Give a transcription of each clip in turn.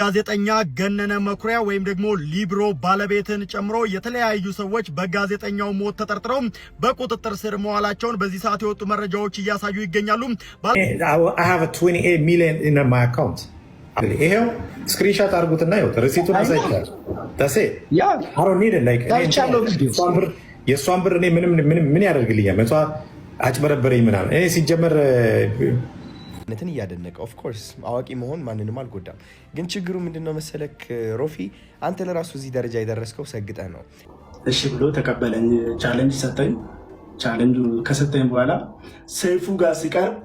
ጋዜጠኛ ገነነ መኩሪያ ወይም ደግሞ ሊብሮ ባለቤትን ጨምሮ የተለያዩ ሰዎች በጋዜጠኛው ሞት ተጠርጥረው በቁጥጥር ስር መዋላቸውን በዚህ ሰዓት የወጡ መረጃዎች እያሳዩ ይገኛሉ። I have a 28 million in my account። ይሄው screenshot አድርጉትና ይኸው receipt ኡን አሳይቻለሁ። That's it. I don't need it. Like እኔ አይቻለሁ ቪዲዮ። የእሷን ብር እኔ ምንም ምን ያደርግልኛል? መቷ አጭበረበረኝ ምናምን። እኔ ሲጀመር ነትን እያደነቀ፣ of course አዋቂ መሆን ማንንም አልጎዳም። ግን ችግሩ ምንድነው መሰለክ ሮፊ፣ አንተ ለራሱ እዚህ ደረጃ የደረስከው ሰግጠህ ነው። እሺ ብሎ ተቀበለኝ። Challenge ሰጠኝ። ቻለንጁ ከሰጠኝ በኋላ ሰይፉ ጋር ሲቀርብ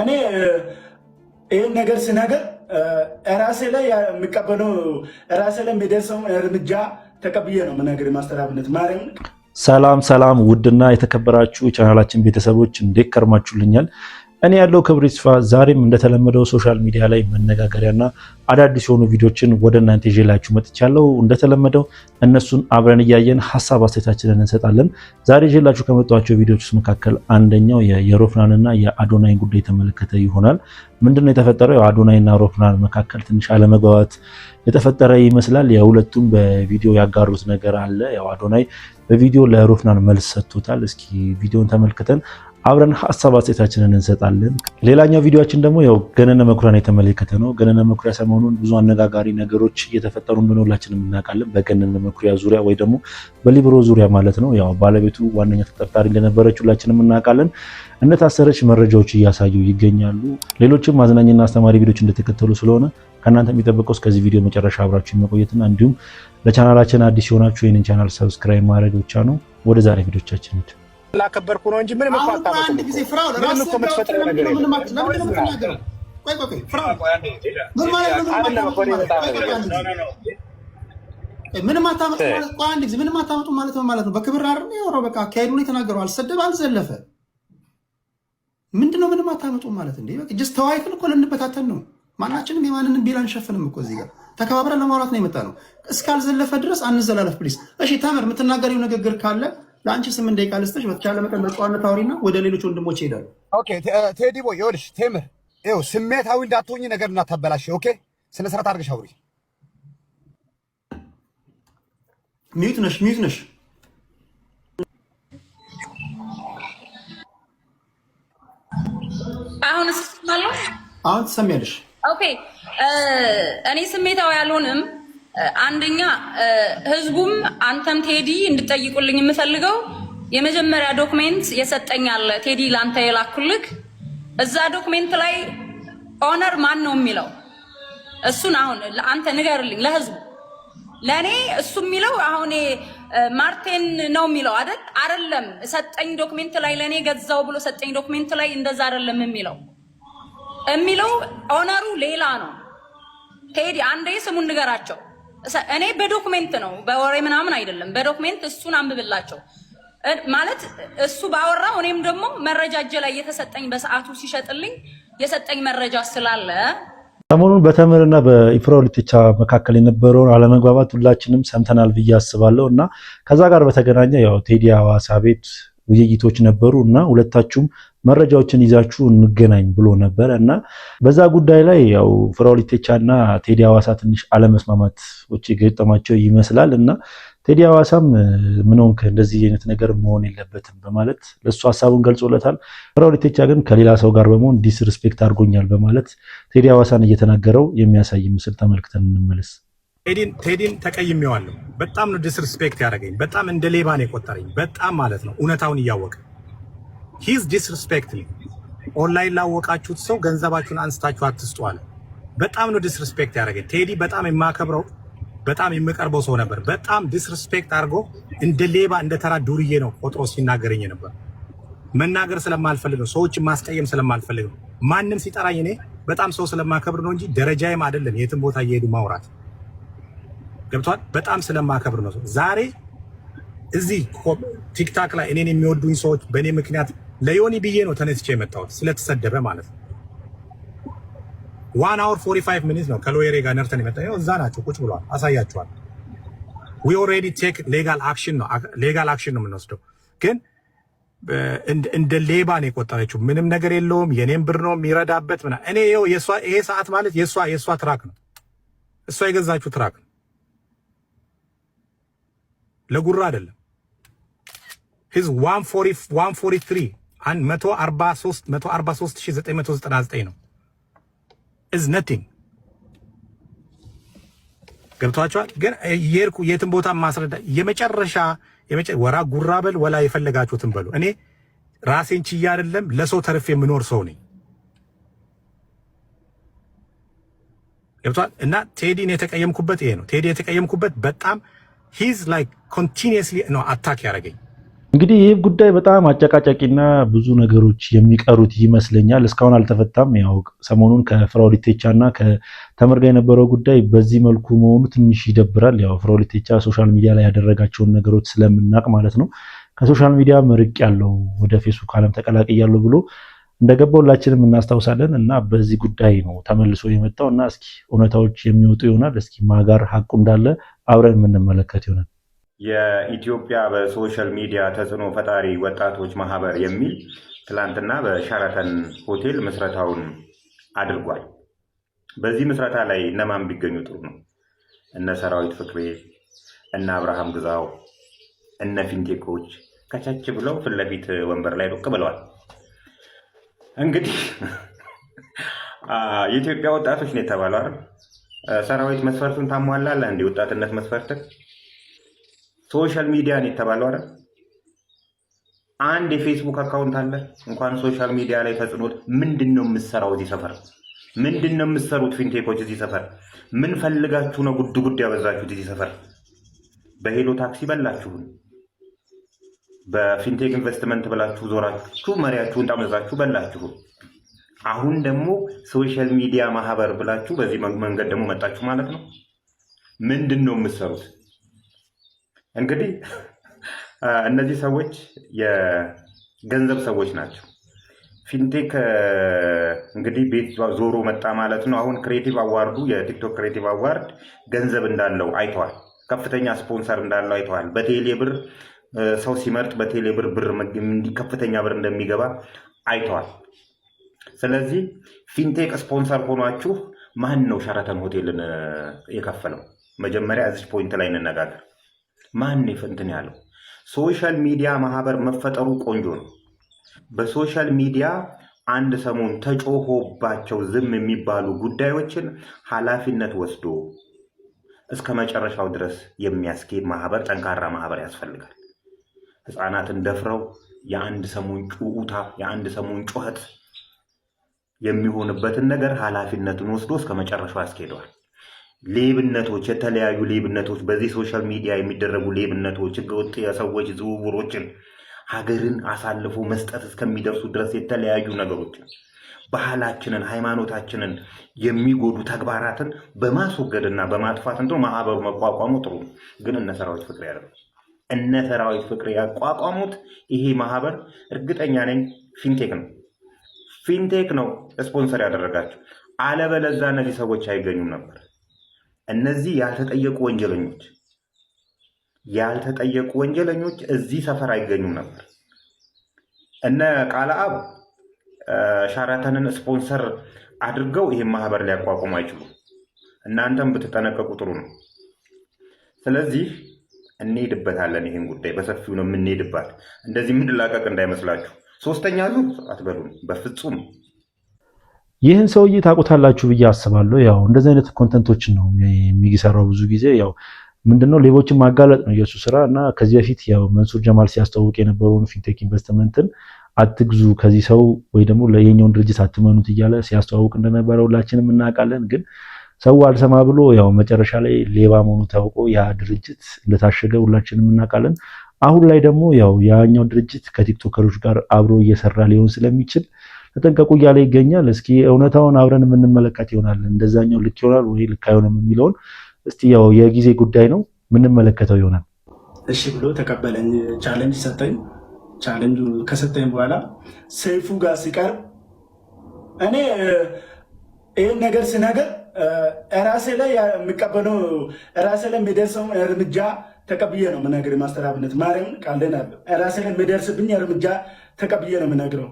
እኔ ይህን ነገር ስነገር ራሴ ላይ የሚቀበለው፣ ራሴ ላይ የሚደርሰው እርምጃ ተቀብዬ ነው የምነግርህ። ማስተራብነት ማርያምን። ሰላም ሰላም፣ ውድና የተከበራችሁ የቻናላችን ቤተሰቦች፣ እንዴት ከርማችሁልኛል? እኔ ያለው ክብር ይስፋ። ዛሬም እንደተለመደው social media ላይ መነጋገሪያና አዳዲስ የሆኑ ቪዲዮችን ወደ እናንተ ይዤላችሁ መጥቻለሁ። እንደተለመደው እነሱን አብረን እያየን ሀሳብ አስተያየታችንን እንሰጣለን። ዛሬ ይዤላችሁ ከመጣኋቸው ቪዲዮች ውስጥ መካከል አንደኛው የሮፍናንና የአዶናይን ጉዳይ የተመለከተ ይሆናል። ምንድነው የተፈጠረው? የአዶናይና ሮፍናን መካከል ትንሽ አለመግባባት የተፈጠረ ይመስላል። የሁለቱም በቪዲዮ ያጋሩት ነገር አለ። ያው አዶናይ በቪዲዮ ለሮፍናን መልስ ሰጥቶታል። እስኪ ቪዲዮን ተመልክተን አብረን ሀሳብ አስተያየታችንን እንሰጣለን። ሌላኛው ቪዲዮአችን ደግሞ ያው ገነነ መኩሪያን የተመለከተ ነው። ገነነ መኩሪያ ሰሞኑን ብዙ አነጋጋሪ ነገሮች እየተፈጠሩ እንደሆነ ሁላችንም እናውቃለን። በገነነ መኩሪያ ዙሪያ ወይ ደግሞ በሊብሮ ዙሪያ ማለት ነው። ያው ባለቤቱ ዋነኛ ተጠርጣሪ እንደነበረች ሁላችንም እናውቃለን። እንደታሰረች መረጃዎች እያሳዩ ይገኛሉ። ሌሎችም አዝናኝና አስተማሪ ቪዲዮች እንደተከተሉ ስለሆነ ከእናንተ የሚጠበቀው እስከዚህ ቪዲዮ መጨረሻ አብራችሁ መቆየትና እንዲሁም ለቻናላችን አዲስ የሆናችሁ ይህንን ቻናል subscribe ማድረግ ብቻ ነው። ወደ ዛሬ ቪዲዮቻችን ሂድ። ላከበርኩ ነው እንጂ ምንም እኮ አሁን እኮ አታመጡም አንድ እኮ። ጊዜ ፍራው ምንም ራስህ እኮ የምትፈጥረው ነገር ለምንድን ነው የለም። ለምንድን ነው የምትናገረው? ቆይ ቆይ ቆይ ፍራው፣ ምን ማለት ነው? ምንም አይደለም እኮ አታመጡም እኔ ማለት በጣም ቆይ ቆይ አንድ ጊዜ፣ ቆይ፣ ምንም አታመጡም ማለት፣ ቆይ አንድ ጊዜ፣ ምንም አታመጡም ማለት ምን ማለት ነው? በክብር አይደል ያወራው? በቃ አካሄዱን የተናገረው፣ አልሰደበ፣ አልዘለፈ። ምንድነው ምንም አታመጡም ማለት እንዴ? በቃ just ተወያይተን እኮ ልንበታተን ነው። ማናችንም የማንንም bill አንሸፍንም እኮ። እዚህ ጋር ተከባብረን ለማውራት ነው የመጣ ነው። እስካልዘለፈ ድረስ አንዘላለፍ please። እሺ ተምር፣ የምትናገሪው ንግግር ካለ ለአንቺ 8 ደቂቃ ልስጥሽ። በተቻለ መጠን በጨዋነት አውሪና ወደ ሌሎች ወንድሞች ይሄዳሉ። Okay ቴዲ ቦይ፣ ይኸውልሽ ቴምር፣ ይኸው ስሜታዊ እንዳትሆኚ፣ ነገር እንዳታበላሽ። Okay፣ ስነ ስርዓት አድርገሽ አውሪ። Mute ነሽ፣ mute ነሽ። አሁን እሰማለሁ። አሁን ትሰሚያለሽ። Okay፣ እኔ ስሜታዊ አልሆንም። አንደኛ ህዝቡም አንተም ቴዲ እንድጠይቁልኝ የምፈልገው የመጀመሪያ document የሰጠኝ አለ፣ ቴዲ ላንተ የላኩልክ። እዛ document ላይ owner ማን ነው የሚለው፣ እሱን አሁን አንተ ንገርልኝ ለህዝቡ። ለእኔ እሱ የሚለው አሁን ማርቴን ነው የሚለው አይደል? አይደለም። ሰጠኝ document ላይ፣ ለእኔ ገዛው ብሎ ሰጠኝ document ላይ እንደዛ አይደለም የሚለው፣ owner ኡ ሌላ ነው። ቴዲ አንዴ ስሙን ንገራቸው። እኔ በ document ነው፣ በወሬ ምናምን አይደለም። በ document እሱን አንብብላቸው ማለት እሱ ባወራው እኔም ደግሞ መረጃ እጄ ላይ የተሰጠኝ፣ በሰዓቱ ሲሸጥልኝ የሰጠኝ መረጃ ስላለ። ሰሞኑን በተምርና በኢፍራኦል ኢቴቻ መካከል የነበረውን አለመግባባት ሁላችንም ሰምተናል ብዬ አስባለሁ። እና ከዛ ጋር በተገናኘ ያው ቴዲ ሐዋሳ ቤት ውይይቶች ነበሩ እና ሁለታችሁም መረጃዎችን ይዛችሁ እንገናኝ ብሎ ነበረ። እና በዛ ጉዳይ ላይ ያው ፍራኦል ኢቴቻ እና ቴዲ ሐዋሳ ትንሽ አለመስማማቶች የገጠማቸው ይመስላል። እና ቴዲ ሐዋሳም ምን ሆንክ፣ እንደዚህ አይነት ነገር መሆን የለበትም በማለት ለእሱ ሀሳቡን ገልጾለታል። ፍራኦል ኢቴቻ ግን ከሌላ ሰው ጋር በመሆን disrespect አድርጎኛል በማለት ቴዲ ሐዋሳን እየተናገረው የሚያሳይ ምስል ተመልክተን እንመለስ። ቴዲን ተቀይሜዋለሁ። በጣም ነው disrespect ያደረገኝ። በጣም እንደ ሌባ ነው የቆጠረኝ። በጣም ማለት ነው፣ እውነታውን እያወቀ he's disrespect me። ኦንላይን ላወቃችሁት ሰው ገንዘባችሁን አንስታችሁ አትስጡ አለ። በጣም ነው disrespect ያደረገኝ። ቴዲ በጣም የማከብረው፣ በጣም የምቀርበው ሰው ነበር። በጣም disrespect አድርጎ እንደ ሌባ፣ እንደ ተራ ዱርዬ ነው ቆጥሮ ሲናገረኝ ነበር። መናገር ስለማልፈልግ ነው፣ ሰዎችን ማስቀየም ስለማልፈልግ ነው። ማንም ሲጠራኝ እኔ በጣም ሰው ስለማከብር ነው እንጂ ደረጃዬም አይደለም የትም ቦታ እየሄዱ ማውራት፣ ገብቷል። በጣም ስለማከብር ነው። ዛሬ እዚህ ቲክታክ ላይ እኔን የሚወዱኝ ሰዎች በእኔ ምክንያት ለዮኒ ብዬ ነው ተነስቼ የመጣሁት፣ ስለተሰደበ ማለት ነው። 1 hour 45 minute ነው ከ lawyer ኤ ጋር ነርተን የመጣ። እዛ ናቸው ቁጭ ብለዋል። አሳያቸዋል። We already take legal action ነው፣ legal action ነው የምንወስደው። ግን እንደ ሌባ ነው የቆጠረችው። ምንም ነገር የለውም፣ የኔም ብር ነው የሚረዳበት ምናምን። እኔ ይኸው የሷ ይሄ ሰዓት ማለት የሷ truck ነው። እሷ የገዛችው truck ነው። ለጉራ አይደለም። He's 143 143,999 ነው። Is nothing። ገብቷቸዋል። ግን የሄድኩ የትም ቦታ ማስረዳ የመጨረሻ ወራ ጉራ በል ወላ የፈለጋችሁትን በሉ። እኔ ራሴን ችዬ አይደለም ለሰው ተርፌ የምኖር ሰው ነኝ። ገብቷል። እና ቴዲን የተቀየምኩበት ይሄ ነው። ቴዲ የተቀየምኩበት በጣም he's like continuously ነው attack ያደረገኝ። እንግዲህ ይህ ጉዳይ በጣም አጨቃጫቂና ብዙ ነገሮች የሚቀሩት ይመስለኛል። እስካሁን አልተፈታም። ያው ሰሞኑን ከፍራኦል ኢቴቻ እና ከተምር ጋር የነበረው ጉዳይ በዚህ መልኩ መሆኑ ትንሽ ይደብራል። ያው ፍራኦል ኢቴቻ social media ላይ ያደረጋቸውን ነገሮች ስለምናቅ ማለት ነው። ከ social media ርቄያለው ወደ ፌስቡክ ዓለም ተቀላቅያለሁ ብሎ እንደገባ ሁላችንም እናስታውሳለን። እና በዚህ ጉዳይ ነው ተመልሶ የመጣው እና እስኪ እውነታዎች የሚወጡ ይሆናል። እስኪ ማጋር ሀቁ እንዳለ አብረን የምንመለከት ይሆናል። የኢትዮጵያ በ social media ተጽዕኖ ፈጣሪ ወጣቶች ማህበር የሚል ትላንትና በሸራተን ሆቴል ምስረታውን አድርጓል። በዚህ ምስረታ ላይ እነማን ቢገኙ ጥሩ ነው? እነ ሰራዊት ፍቅሬ፣ እነ አብርሃም ግዛው፣ እነ ፊንቴኮች ከቻች ብለው ፊት ለፊት ወንበር ላይ ዶቅ ብለዋል። እንግዲህ የኢትዮጵያ ወጣቶች ነው የተባለው አይደል? ሰራዊት መስፈርቱን ታሟላለህ እንደ ወጣትነት መስፈርትን social media ነው የተባለው አይደል? አንድ የፌስቡክ account አለ። እንኳን social media ላይ ተጽዕኖ ምንድን ነው የምትሰራው እዚህ ሰፈር? ምንድን ነው የምትሰሩት ፊንቴኮች እዚህ ሰፈር? ምን ፈልጋችሁ ነው ጉድ ጉድ ያበዛችሁት እዚህ ሰፈር? በሄሎ ታክሲ በላችሁን፣ በ fintech investment ብላችሁ ዞራችሁ መሪያችሁን ጠምዛችሁ በላችሁን። አሁን ደግሞ social media ማህበር ብላችሁ በዚህ መንገድ ደግሞ መጣችሁ ማለት ነው። ምንድን ነው የምትሰሩት? እንግዲህ እነዚህ ሰዎች የገንዘብ ሰዎች ናቸው። Fintech እንግዲህ ቤት ዞሮ መጣ ማለት ነው። አሁን creative award ኡ የቲክቶክ creative award ገንዘብ እንዳለው አይተዋል። ከፍተኛ ስፖንሰር እንዳለው አይተዋል። በቴሌ ብር ሰው ሲመርጥ በቴሌ ብር ብር ከፍተኛ ብር እንደሚገባ አይተዋል። ስለዚህ fintech sponsor ሆኗችሁ ማን ነው ሸራተን ሆቴልን የከፈለው? መጀመሪያ እዚች point ላይ እንነጋገር። ማን እንትን ያለው? Social media ማህበር መፈጠሩ ቆንጆ ነው። በ social media አንድ ሰሞን ተጮሆባቸው ዝም የሚባሉ ጉዳዮችን ኃላፊነት ወስዶ እስከ መጨረሻው ድረስ የሚያስኬድ ማህበር፣ ጠንካራ ማህበር ያስፈልጋል። ህፃናትን ደፍረው የአንድ ሰሞን ጩኸታ የአንድ ሰሞን ጩኸት የሚሆንበትን ነገር ኃላፊነቱን ወስዶ እስከ መጨረሻው ያስኬደዋል። ሌብነቶች፣ የተለያዩ ሌብነቶች፣ በዚህ social media የሚደረጉ ሌብነቶች፣ ህገወጥ የሰዎች ዝውውሮችን፣ ሀገርን አሳልፎ መስጠት እስከሚደርሱ ድረስ የተለያዩ ነገሮችን፣ ባህላችንን፣ ሃይማኖታችንን የሚጎዱ ተግባራትን በማስወገድና በማጥፋት እንደው ማህበሩ መቋቋሙ ጥሩ ነው። ግን እነ ሰራዊት ፍቅሬ ያደረጉ እነ ሰራዊት ፍቅሬ ያቋቋሙት ይሄ ማህበር እርግጠኛ ነኝ fintech ነው። Fintech ነው ስፖንሰር ያደረጋቸው። አለበለዛ እነዚህ ሰዎች አይገኙም ነበር። እነዚህ ያልተጠየቁ ወንጀለኞች ያልተጠየቁ ወንጀለኞች እዚህ ሰፈር አይገኙም ነበር። እነ ቃለአብ ሸራተንን ስፖንሰር አድርገው ይህን ማህበር ሊያቋቁሙ አይችሉም። እናንተም ብትጠነቀቁ ጥሩ ነው። ስለዚህ እንሄድበታለን። ይህን ጉዳይ በሰፊው ነው የምንሄድባት። እንደዚህ የምንላቀቅ እንዳይመስላችሁ። ሶስተኛ ዙር አትበሉን በፍጹም። ይህን ሰውዬ ታውቁታላችሁ ብዬ አስባለሁ። ያው እንደዚህ አይነት content ኦችን ነው የሚሰራው ብዙ ጊዜ። ያው ምንድነው ሌቦችን ማጋለጥ ነው የእሱ ስራ እና ከዚህ በፊት ያው መንሱር ጀማል ሲያስተዋውቅ የነበረውን fintech investment ን አትግዙ ከዚህ ሰው ወይ ደግሞ ለየኛውን ድርጅት አትመኑት እያለ ሲያስተዋውቅ እንደነበረ ሁላችንም እናውቃለን። ግን ሰው አልሰማ ብሎ ያው መጨረሻ ላይ ሌባ መሆኑ ታውቆ ያ ድርጅት እንደታሸገ ሁላችንም እናውቃለን። አሁን ላይ ደግሞ ያው ያኛው ድርጅት ከቲክቶከሮች ጋር አብሮ እየሰራ ሊሆን ስለሚችል ተጠንቀቁ እያለ ይገኛል። እስኪ እውነታውን አብረን የምንመለከት ይሆናል። እንደዛኛው ልክ ይሆናል ወይ ልክ አይሆንም የሚለውን እስቲ ያው የጊዜ ጉዳይ ነው የምንመለከተው ይሆናል። እሺ ብሎ ተቀበለኝ። Challenge ሰጠኝ። ቻለንጁ ከሰጠኝ በኋላ ሰይፉ ጋር ሲቀርብ እኔ ይህን ነገር ስነገር ራሴ ላይ የሚቀበለው ራሴ ላይ የሚደርሰውን እርምጃ ተቀብዬ ነው የምነግርህ። ማስተራብነት ማርያምን ቃልን አለ ራሴ ላይ የሚደርስብኝ እርምጃ ተቀብዬ ነው የምነግረው።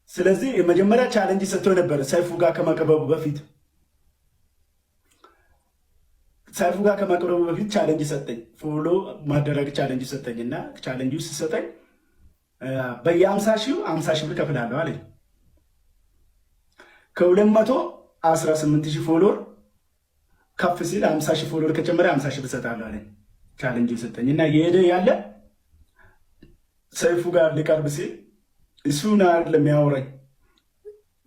ስለዚህ የመጀመሪያ challenge ሰጥቶ ነበር ሰይፉ ጋር ከመቅረቡ በፊት። ሰይፉ ጋር ከመቅረቡ በፊት challenge ሰጠኝ። Follow ማደረግ challenge ሰጠኝ እና challenge ሲሰጠኝ በየ50 ሺው 50 ሺህ ብር ከፍላለሁ አለኝ። ከ218,000 follower ከፍ ሲል 50,000 follower ከጨመረ 50 ሺህ ብር እሰጣለሁ አለኝ። Challenge ሰጠኝ እና የሄደ ያለ ሰይፉ ጋር ሊቀርብ ሲል እሱን አይደለም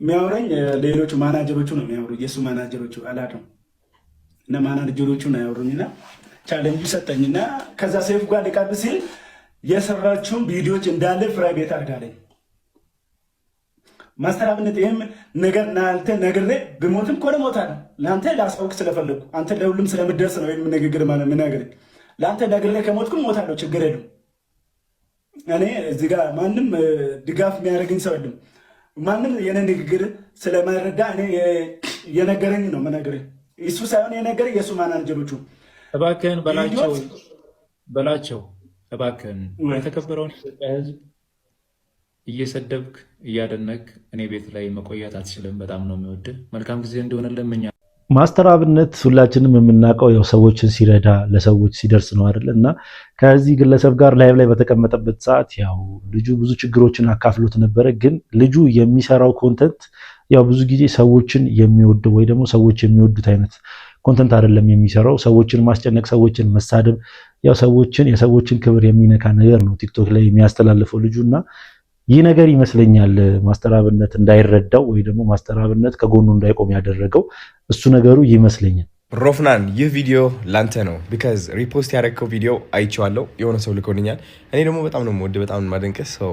የሚያወራኝ፣ ሌሎቹ ማናጀሮቹ ነው የሚያወሩ፣ የእሱ ማናጀሮቹ አላውቅም እና ማናጀሮቹ ነው ያወሩኝ እና ቻለንጁ ሰጠኝና ከዛ ሰይፉ ጋር ሊቀርብ ሲል የሰራችውን ቪዲዮዎች እንዳለ private አድርጋለኝ። ማስተር አብነት፣ ይህም ነገር ለአንተ ነግሬ ብሞትም ከሆነ እሞታለሁ። ለአንተ ላሳውቅ ስለፈለግኩ፣ አንተ ለሁሉም ስለምደርስ ነው ይህም ንግግር ማለት ምነግርህ። ለአንተ ነግሬ ከሞትኩም እሞታለሁ፣ ችግር የለም። እኔ እዚህ ጋር ማንም ድጋፍ የሚያደርግኝ ሰው የለም። ማንም የኔ ንግግር ስለማይረዳ እኔ የነገረኝ ነው የምነግርህ። እሱ ሳይሆን የነገረኝ የእሱ ማናጀሮቹ። እባክህን በላቸው፣ በላቸው እባክህን፣ የተከበረውን ኢትዮጵያ ሕዝብ እየሰደብክ እያደነክ እኔ ቤት ላይ መቆየት አትችልም። በጣም ነው የሚወድህ። መልካም ጊዜ እንዲሆንልህ እመኛለሁ። ማስተር አብነት ሁላችንም የምናውቀው ያው ሰዎችን ሲረዳ፣ ለሰዎች ሲደርስ ነው አይደል? እና ከዚህ ግለሰብ ጋር live ላይ በተቀመጠበት ሰዓት ያው ልጁ ብዙ ችግሮችን አካፍሎት ነበረ። ግን ልጁ የሚሰራው content ያው ብዙ ጊዜ ሰዎችን የሚወደው ወይ ደግሞ ሰዎች የሚወዱት አይነት content አይደለም የሚሰራው። ሰዎችን ማስጨነቅ፣ ሰዎችን መሳደብ፣ ያው ሰዎችን የሰዎችን ክብር የሚነካ ነገር ነው ቲክቶክ ላይ የሚያስተላልፈው ልጁ። እና ይህ ነገር ይመስለኛል ማስተር አብነት እንዳይረዳው ወይ ደግሞ ማስተር አብነት ከጎኑ እንዳይቆም ያደረገው እሱ ነገሩ ይመስለኛል። ሮፍናን፣ ይህ ቪዲዮ ላንተ ነው። Because repost ያደረግከው ቪዲዮ አይቼዋለሁ። የሆነ ሰው ልኮልኛል። እኔ ደግሞ በጣም ነው የምወድህ፣ በጣም ነው የማደንቅህ። So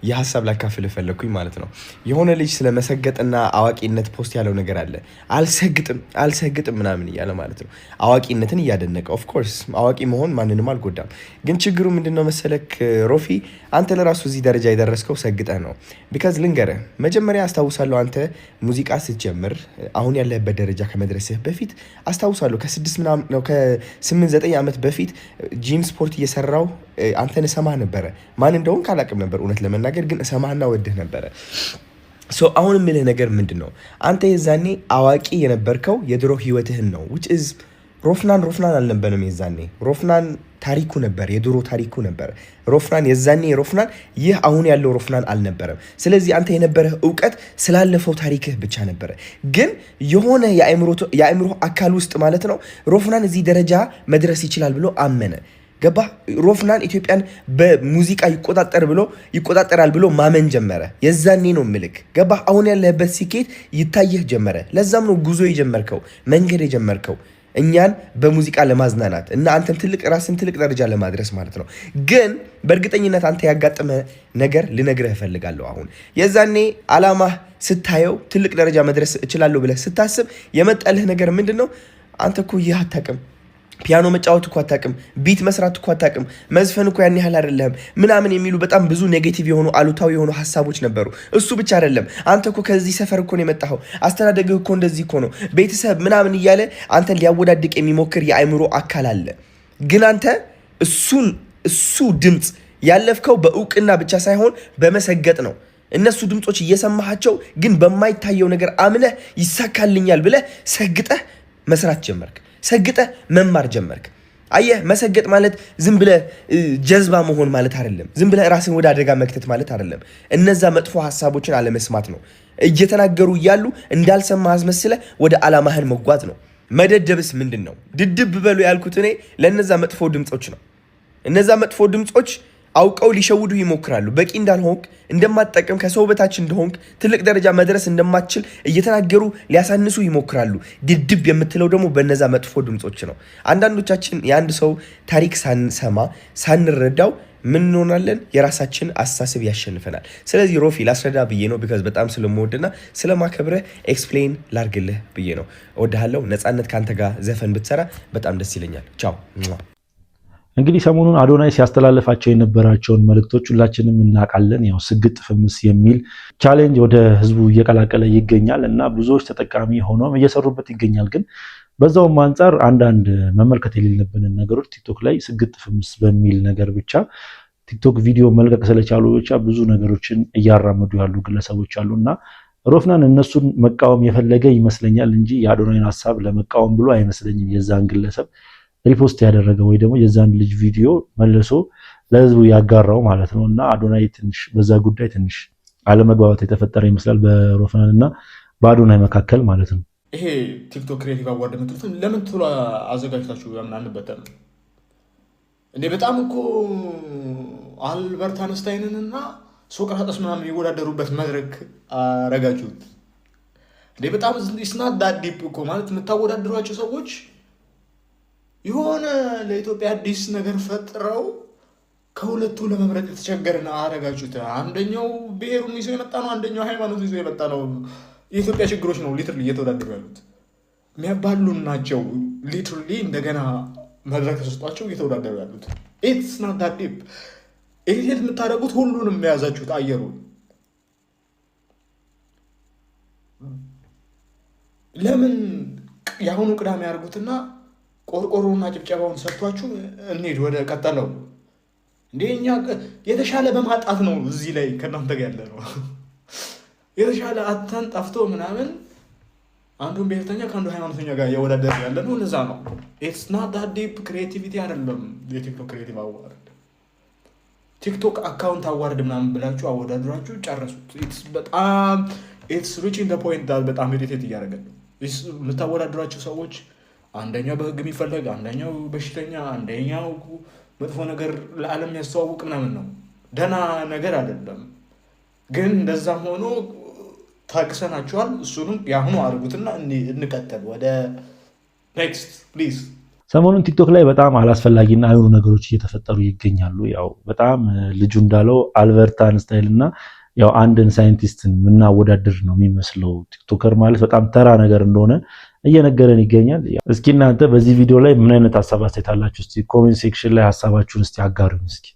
የሀሳብ ላካፍልህ ፈለግኩኝ ማለት ነው። የሆነ ልጅ ስለ መሰገጥና አዋቂነት post ያለው ነገር አለ። አልሰግጥም አልሰግጥም ምናምን እያለ ማለት ነው። አዋቂነትን እያደነቀ። Of course አዋቂ መሆን ማንንም አልጎዳም። ግን ችግሩ ምንድነው መሰለክ ሮፊ፣ አንተ ለራሱ እዚህ ደረጃ የደረስከው ሰግጠህ ነው። Because ልንገርህ፣ መጀመሪያ አስታውሳለሁ አንተ ሙዚቃ ስትጀምር፣ አሁን ያለህበት ደረጃ ከመድረስህ በፊት አስታውሳለሁ፣ ከስድስት ምናምን ነው ከ8 9 ዓመት በፊት ጂም ስፖርት እየሰራው አንተን እሰማህ ነበረ። ማን እንደሆንክ አላውቅም ነበር እውነት ለመናገር፣ ግን እሰማህና ወድህ ነበረ። So አሁን የምልህ ነገር ምንድን ነው? አንተ የዛኔ አዋቂ የነበርከው የድሮ ህይወትህን ነው፣ which is ሮፍናን ሮፍናን አልነበረም። የዛኔ ሮፍናን ታሪኩ ነበር፣ የድሮ ታሪኩ ነበር። ሮፍናን የዛኔ ሮፍናን ይህ አሁን ያለው ሮፍናን አልነበረም። ስለዚህ አንተ የነበረህ እውቀት ስላለፈው ታሪክህ ብቻ ነበረ። ግን የሆነ የአእምሮ አካል ውስጥ ማለት ነው ሮፍናን እዚህ ደረጃ መድረስ ይችላል ብሎ አመነ። ገባ? ሮፍናን ኢትዮጵያን በሙዚቃ ይቆጣጠራል ብሎ ማመን ጀመረ። የዛኔ ነው ምልክ፣ ገባ? አሁን ያለህበት ስኬት ይታየህ ጀመረ። ለዛም ነው ጉዞ የጀመርከው፣ መንገድ የጀመርከው፣ እኛን በሙዚቃ ለማዝናናት እና አንተን ትልቅ ራስን ትልቅ ደረጃ ለማድረስ ማለት ነው። ግን በእርግጠኝነት አንተ ያጋጠመ ነገር ልነግርህ እፈልጋለሁ። አሁን የዛኔ አላማህ ስታየው፣ ትልቅ ደረጃ መድረስ እችላለሁ ብለህ ስታስብ የመጣልህ ነገር ምንድን ነው? አንተ እኮ ይህ አታውቅም፣ ፒያኖ መጫወት እኮ አታውቅም፣ beat መስራት እኮ አታውቅም፣ መዝፈን እኮ ያን ያህል አይደለህም ምናምን የሚሉ በጣም ብዙ negative የሆኑ፣ አሉታዊ የሆኑ ሀሳቦች ነበሩ። እሱ ብቻ አይደለም፣ አንተ እኮ ከዚህ ሰፈር እኮ ነው የመጣኸው፣ አስተዳደግህ እኮ እንደዚህ እኮ ነው፣ ቤተሰብ ምናምን እያለ አንተን ሊያወዳድቅ የሚሞክር የአእምሮ አካል አለ። ግን አንተ እሱን እሱ ድምፅ ያለፍከው በእውቅና ብቻ ሳይሆን በመሰገጥ ነው። እነሱ ድምፆች እየሰማሃቸው ግን በማይታየው ነገር አምነህ ይሳካልኛል ብለህ ሰግጠህ መስራት ጀመርክ። ሰግጠህ መማር ጀመርክ። አየህ፣ መሰገጥ ማለት ዝም ብለህ ጀዝባ መሆን ማለት አይደለም። ዝም ብለህ ራስን ወደ አደጋ መክተት ማለት አይደለም። እነዛ መጥፎ ሀሳቦችን አለመስማት ነው። እየተናገሩ እያሉ እንዳልሰማ አስመስለህ ወደ አላማህን መጓዝ ነው። መደደብስ ምንድን ነው? ድድብ በሉ ያልኩት እኔ ለእነዛ መጥፎ ድምፆች ነው። እነዛ መጥፎ ድምፆች አውቀው ሊሸውዱ ይሞክራሉ። በቂ እንዳልሆንክ፣ እንደማትጠቅም፣ ከሰው በታች እንደሆንክ፣ ትልቅ ደረጃ መድረስ እንደማትችል እየተናገሩ ሊያሳንሱ ይሞክራሉ። ድድብ የምትለው ደግሞ በእነዛ መጥፎ ድምፆች ነው። አንዳንዶቻችን የአንድ ሰው ታሪክ ሳንሰማ፣ ሳንረዳው ምን እንሆናለን? የራሳችን አስተሳሰብ ያሸንፈናል። ስለዚህ ሮፊ፣ ላስረዳ ብዬ ነው። Because በጣም ስለምወድና ስለማከብረህ explain ላርግልህ ብዬ ነው። እወድሃለሁ። ነፃነት፣ ከአንተ ጋር ዘፈን ብትሰራ በጣም ደስ ይለኛል። ቻው። እንግዲህ ሰሞኑን አዶናይ ሲያስተላልፋቸው የነበራቸውን መልእክቶች ሁላችንም እናውቃለን። ያው ስግጥ ፍምስ የሚል challenge ወደ ህዝቡ እየቀላቀለ ይገኛል እና ብዙዎች ተጠቃሚ ሆነውም እየሰሩበት ይገኛል። ግን በዛውም አንጻር አንዳንድ መመልከት የሌለብንን ነገሮች ቲክቶክ ላይ ስግጥ ፍምስ በሚል ነገር ብቻ፣ ቲክቶክ ቪዲዮ መልቀቅ ስለቻሉ ብቻ ብዙ ነገሮችን እያራመዱ ያሉ ግለሰቦች አሉ። እና ሮፍናን እነሱን መቃወም የፈለገ ይመስለኛል እንጂ የአዶናይን ሀሳብ ለመቃወም ብሎ አይመስለኝም። የዛን ግለሰብ repost ያደረገ ወይ ደግሞ የዛን ልጅ ቪዲዮ መልሶ ለህዝቡ ያጋራው ማለት ነው። እና አዶናይ ትንሽ በዛ ጉዳይ ትንሽ አለመግባባት የተፈጠረ ይመስላል በሮፍናን እና በአዶናይ መካከል ማለት ነው። ይሄ ቲክቶክ creative award የምትሉትም ለምን ቶሎ አዘጋጅታችሁ ለምን አንበተንም እንዴ? በጣም እኮ አልበርት አንስታይንን እና ሶቅራጠስ ምናምን የሚወዳደሩበት መድረክ አረጋችሁት እንዴ? በጣም it's not that deep እኮ። ማለት የምታወዳድሯቸው ሰዎች የሆነ ለኢትዮጵያ አዲስ ነገር ፈጥረው ከሁለቱ ለመምረጥ የተቸገርን አረጋችሁት። አንደኛው ብሔሩን ይዞ የመጣ ነው፣ አንደኛው ሃይማኖት ይዞ የመጣ ነው። የኢትዮጵያ ችግሮች ነው literally እየተወዳደሩ ያሉት፣ የሚያባሉን ናቸው። Literally እንደገና መድረክ ተሰጧቸው እየተወዳደሩ ያሉት። It's not that deep። Irritate የምታደርጉት ሁሉንም የያዛችሁት አየሩ። ለምን የአሁኑ ቅዳሜ ያደርጉትና ቆርቆሮና ጭብጨባውን ሰጥቷችሁ እንሂድ ወደ ቀጠለው። እንዴ እኛ የተሻለ በማጣት ነው እዚህ ላይ ከእናንተ ጋር ያለ ነው። የተሻለ አተን ጠፍቶ ምናምን አንዱን ብሔርተኛ ከአንዱ ሃይማኖተኛ ጋር እያወዳደር ያለ ነው። ለዛ ነው it's not that deep። Creativity አይደለም የቲክቶክ creative award። ቲክቶክ account award ምናምን ብላችሁ አወዳድራችሁ ጨረሱት። በጣም it's reaching point፣ በጣም irritate እያደረገ ነው። የምታወዳድሯቸው ሰዎች አንደኛው በህግ የሚፈለግ፣ አንደኛው በሽተኛ፣ አንደኛው መጥፎ ነገር ለዓለም የሚያስተዋውቅ ምናምን ነው። ደህና ነገር አይደለም። ግን እንደዛም ሆኖ ታግሰናችኋል። እሱንም የአሁኑ አድርጉትና እንቀጥል ወደ next please። ሰሞኑን ቲክቶክ ላይ በጣም አላስፈላጊና አይሆኑ ነገሮች እየተፈጠሩ ይገኛሉ። ያው በጣም ልጁ እንዳለው አልበርት አንስታይን እና ያው አንድን ሳይንቲስትን የምናወዳድር ነው የሚመስለው። TikToker ማለት በጣም ተራ ነገር እንደሆነ እየነገረን ይገኛል። እስኪ እናንተ በዚህ ቪዲዮ ላይ ምን አይነት ሀሳብ አስተያየት አላችሁ? እስቲ comment section ላይ ሀሳባችሁን እስቲ አጋሩኝ እስኪ።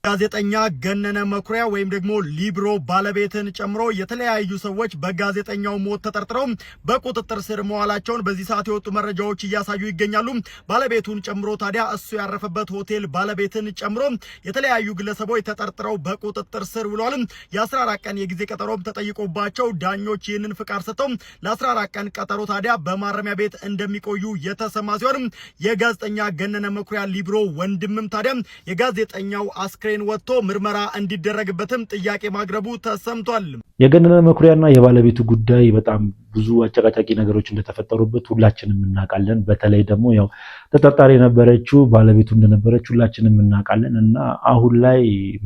ጋዜጠኛ ገነነ መኩሪያ ወይም ደግሞ ሊብሮ ባለቤትን ጨምሮ የተለያዩ ሰዎች በጋዜጠኛው ሞት ተጠርጥረው በቁጥጥር ስር መዋላቸውን በዚህ ሰዓት የወጡ መረጃዎች እያሳዩ ይገኛሉ። ባለቤቱን ጨምሮ ታዲያ እሱ ያረፈበት ሆቴል ባለቤትን ጨምሮ የተለያዩ ግለሰቦች ተጠርጥረው በቁጥጥር ስር ውለዋል። የ14 ቀን የጊዜ ቀጠሮም ተጠይቆባቸው ዳኞች ይህንን ፍቃድ ሰጥተው ለ14 ቀን ቀጠሮ ታዲያ በማረሚያ ቤት እንደሚቆዩ የተሰማ ሲሆን የጋዜጠኛ ገነነ መኩሪያ ሊብሮ ወንድምም ታዲያ የጋዜጠኛው አስክሬን ወጥቶ ምርመራ እንዲደረግበትም ጥያቄ ማቅረቡ ተሰምቷል። የገነነ መኩሪያና የባለቤቱ ጉዳይ በጣም ብዙ አጨቃጫቂ ነገሮች እንደተፈጠሩበት ሁላችንም እናውቃለን። በተለይ ደግሞ ያው ተጠርጣሪ የነበረችው ባለቤቱ እንደነበረች ሁላችንም እናውቃለን እና አሁን ላይ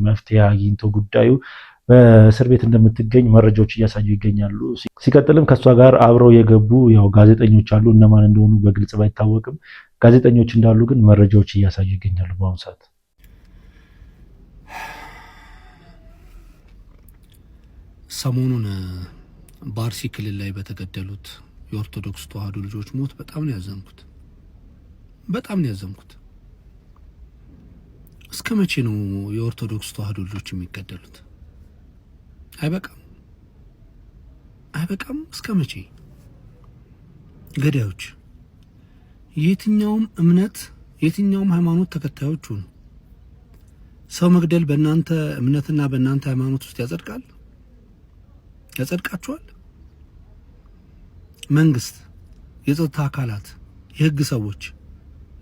መፍትሄ አግኝቶ ጉዳዩ በእስር ቤት እንደምትገኝ መረጃዎች እያሳዩ ይገኛሉ። ሲቀጥልም ከእሷ ጋር አብረው የገቡ ያው ጋዜጠኞች አሉ። እነማን እንደሆኑ በግልጽ ባይታወቅም ጋዜጠኞች እንዳሉ ግን መረጃዎች እያሳዩ ይገኛሉ በአሁኑ ሰዓት። ሰሞኑን በአርሲ ክልል ላይ በተገደሉት የኦርቶዶክስ ተዋሕዶ ልጆች ሞት በጣም ነው ያዘንኩት። በጣም ነው ያዘንኩት። እስከ መቼ ነው የኦርቶዶክስ ተዋሕዶ ልጆች የሚገደሉት? አይበቃም? አይበቃም? እስከ መቼ? ገዳዮች የትኛውም እምነት የትኛውም ሃይማኖት ተከታዮች ሁኑ፣ ሰው መግደል በእናንተ እምነትና በእናንተ ሃይማኖት ውስጥ ያጸድቃል? ያጸድቃችኋል? መንግስት፣ የጸጥታ አካላት፣ የህግ ሰዎች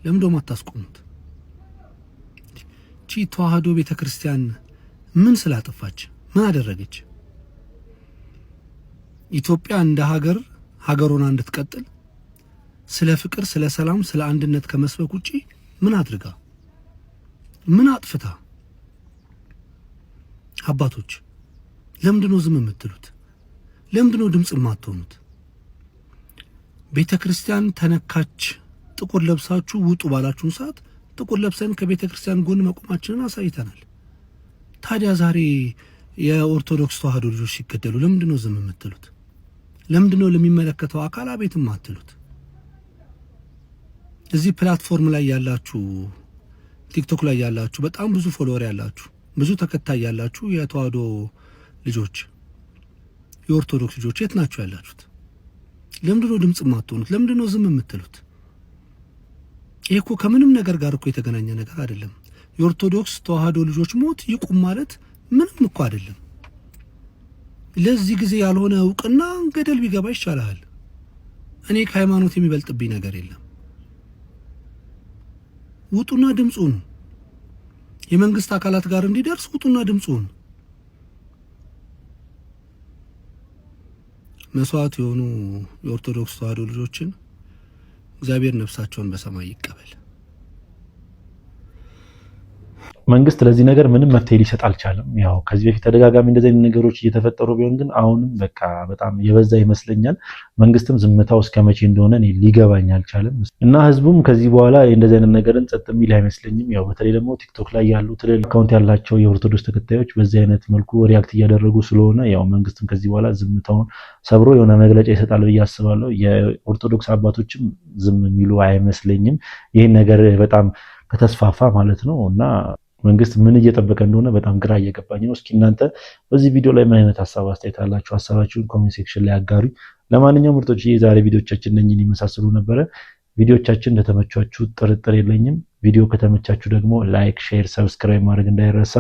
ለምን ደሞ አታስቆሙት? ቺ ተዋህዶ ቤተክርስቲያን ምን ስላጠፋች ምን አደረገች? ኢትዮጵያ እንደ ሀገር ሀገር ሆና እንድትቀጥል ስለ ፍቅር፣ ስለ ሰላም፣ ስለ አንድነት ከመስበክ ውጪ ምን አድርጋ ምን አጥፍታ? አባቶች ለምንድን ነው ዝም የምትሉት? ለምንድን ነው ድምጽ የማትሆኑት? ቤተ ክርስቲያን ተነካች፣ ጥቁር ለብሳችሁ ውጡ ባላችሁን ሰዓት ጥቁር ለብሰን ከቤተ ክርስቲያን ጎን መቆማችንን አሳይተናል። ታዲያ ዛሬ የኦርቶዶክስ ተዋህዶ ልጆች ሲገደሉ ለምንድን ነው ዝም የምትሉት? ለምንድን ነው ለሚመለከተው አካል አቤት የማትሉት? እዚህ platform ላይ ያላችሁ፣ ቲክቶክ ላይ ያላችሁ፣ በጣም ብዙ follower ያላችሁ፣ ብዙ ተከታይ ያላችሁ የተዋህዶ ልጆች፣ የኦርቶዶክስ ልጆች የት ናችሁ ያላችሁት? ለምንድን ነው ድምጽ የማትሆኑት? ለምንድን ነው ዝም የምትሉት? ይሄ እኮ ከምንም ነገር ጋር እኮ የተገናኘ ነገር አይደለም። የኦርቶዶክስ ተዋህዶ ልጆች ሞት ይቁም ማለት ምንም እኮ አይደለም። ለዚህ ጊዜ ያልሆነ እውቅና ገደል ቢገባ ይሻልሃል። እኔ ከሃይማኖት የሚበልጥብኝ ነገር የለም። ውጡና ድምፁ ነው የመንግስት አካላት ጋር እንዲደርስ ውጡና ድምፁ ነው። መስዋዕት የሆኑ የኦርቶዶክስ ተዋሕዶ ልጆችን እግዚአብሔር ነፍሳቸውን በሰማይ ይቀበል። መንግስት ለዚህ ነገር ምንም መፍትሄ ሊሰጥ አልቻለም። ያው ከዚህ በፊት ተደጋጋሚ እንደዚህ አይነት ነገሮች እየተፈጠሩ ቢሆን ግን አሁንም በቃ በጣም የበዛ ይመስለኛል። መንግስትም ዝምታው እስከ መቼ እንደሆነ እኔ ሊገባኝ አልቻለም እና ህዝቡም ከዚህ በኋላ እንደዚህ አይነት ነገርን ጸጥ የሚል አይመስለኝም። ያው በተለይ ደግሞ ቲክቶክ ላይ ያሉ ትልልቅ account ያላቸው የኦርቶዶክስ ተከታዮች በዚህ አይነት መልኩ react እያደረጉ ስለሆነ ያው መንግስትም ከዚህ በኋላ ዝምታውን ሰብሮ የሆነ መግለጫ ይሰጣል ብዬ አስባለሁ። የኦርቶዶክስ አባቶችም ዝም የሚሉ አይመስለኝም። ይህን ነገር በጣም ከተስፋፋ ማለት ነው እና መንግስት ምን እየጠበቀ እንደሆነ በጣም ግራ እየገባኝ ነው። እስኪ እናንተ በዚህ ቪዲዮ ላይ ምን አይነት ሀሳብ አስተያየት አላችሁ? ሀሳባችሁን comment section ላይ አጋሩ። ለማንኛውም ምርጦች የዛሬ ቪዲዮቻችን እነኝህን ይመሳሰሉ ነበረ። ቪዲዮቻችን እንደተመቿችሁ ጥርጥር የለኝም። ቪዲዮ ከተመቻችሁ ደግሞ like፣ share፣ subscribe ማድረግ እንዳይረሳ።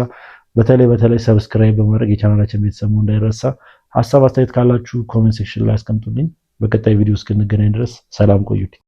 በተለይ በተለይ subscribe በማድረግ የቻናላችን ቤተሰብ መሆን እንዳይረሳ። ሀሳብ አስተያየት ካላችሁ comment section ላይ አስቀምጡልኝ። በቀጣይ ቪዲዮ እስክንገናኝ ድረስ ሰላም ቆዩልኝ።